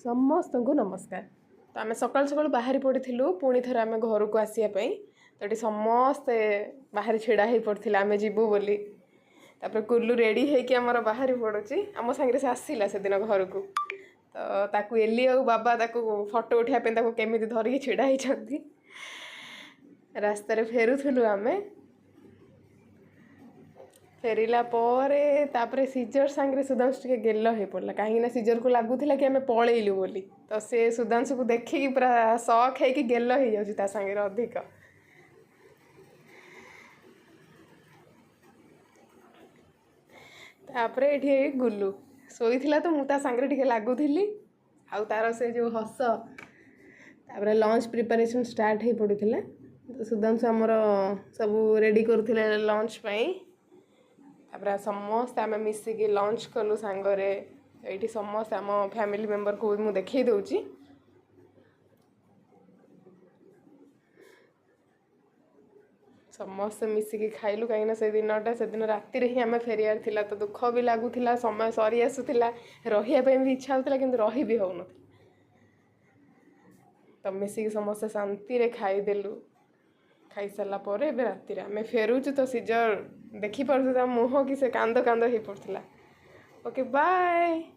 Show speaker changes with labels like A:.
A: ସମସ୍ତଙ୍କୁ ନମସ୍କାର। ତ ଆମେ ସକାଳୁ ସକାଳୁ ବାହାରି ପଡ଼ିଥିଲୁ ପୁଣି ଥରେ ଆମେ ଘରକୁ ଆସିବା ପାଇଁ। ତ ଏଠି ସମସ୍ତେ ବାହାରେ ଛିଡ଼ା ହେଇ ପଡ଼ିଥିଲେ ଆମେ ଯିବୁ ବୋଲି। ତାପରେ କୁଲୁ ରେଡ଼ି ହେଇକି ଆମର ବାହାରି ପଡ଼ୁଛି, ଆମ ସାଙ୍ଗରେ ସେ ଆସିଲା ସେଦିନ ଘରକୁ। ତ ତାକୁ ଏଲି ଆଉ ବାବା ତାକୁ ଫଟୋ ଉଠାଇବା ପାଇଁ ତାକୁ କେମିତି ଧରିକି ଛିଡ଼ା ହେଇଛନ୍ତି। ରାସ୍ତାରେ ଫେରୁଥିଲୁ ଆମେ। ଫେରିଲା ପରେ ତାପରେ ସିଜର ସାଙ୍ଗରେ ସୁଧାଂଶୁ ଟିକେ ଗେଲ ହେଇ ପଡ଼ିଲା, କାହିଁକିନା ସିଜରକୁ ଲାଗୁଥିଲା କି ଆମେ ପଳେଇଲୁ ବୋଲି। ତ ସେ ସୁଧାଂଶୁକୁ ଦେଖିକି ପୁରା ସକ୍ ହେଇକି ଗେଲ ହେଇଯାଉଛି ତା ସାଙ୍ଗରେ ଅଧିକ। ତାପରେ ଏଠି ଏଇ ଗୁଲୁ ଶୋଇଥିଲା, ତ ମୁଁ ତା ସାଙ୍ଗରେ ଟିକେ ଲାଗୁଥିଲି, ଆଉ ତାର ସେ ଯେଉଁ ହସ। ତାପରେ ଲଞ୍ଚ ପ୍ରିପାରେସନ୍ ଷ୍ଟାର୍ଟ ହେଇ ପଡ଼ିଥିଲା। ତ ସୁଧାଂଶୁ ଆମର ସବୁ ରେଡ଼ି କରୁଥିଲେ ଲଞ୍ଚ ପାଇଁ। ତାପରେ ସମସ୍ତେ ଆମେ ମିଶିକି ଲଞ୍ଚ କଲୁ ସାଙ୍ଗରେ। ଏଇଠି ସମସ୍ତେ ଆମ ଫ୍ୟାମିଲି ମେମ୍ବରକୁ ବି ମୁଁ ଦେଖେଇ ଦେଉଛି। ସମସ୍ତେ ମିଶିକି ଖାଇଲୁ, କାହିଁକିନା ସେ ଦିନଟା ସେଦିନ ରାତିରେ ହିଁ ଆମେ ଫେରିବାର ଥିଲା। ତ ଦୁଃଖ ବି ଲାଗୁଥିଲା, ସମୟ ସରି ଆସୁଥିଲା, ରହିବା ପାଇଁ ବି ଇଚ୍ଛା ହେଉଥିଲା, କିନ୍ତୁ ରହି ବି ହେଉନଥିଲା। ତ ମିଶିକି ସମସ୍ତେ ଶାନ୍ତିରେ ଖାଇଦେଲୁ। ଖାଇସାରିଲା ପରେ ଏବେ ରାତିରେ ଆମେ ଫେରୁଛୁ, ତ ସିଜର ଦେଖିପାରୁଛୁ ତା ମୁହଁ କି ସେ କାନ୍ଦ କାନ୍ଦ ହେଇ ପଡ଼ୁଥିଲା। Okay, bye.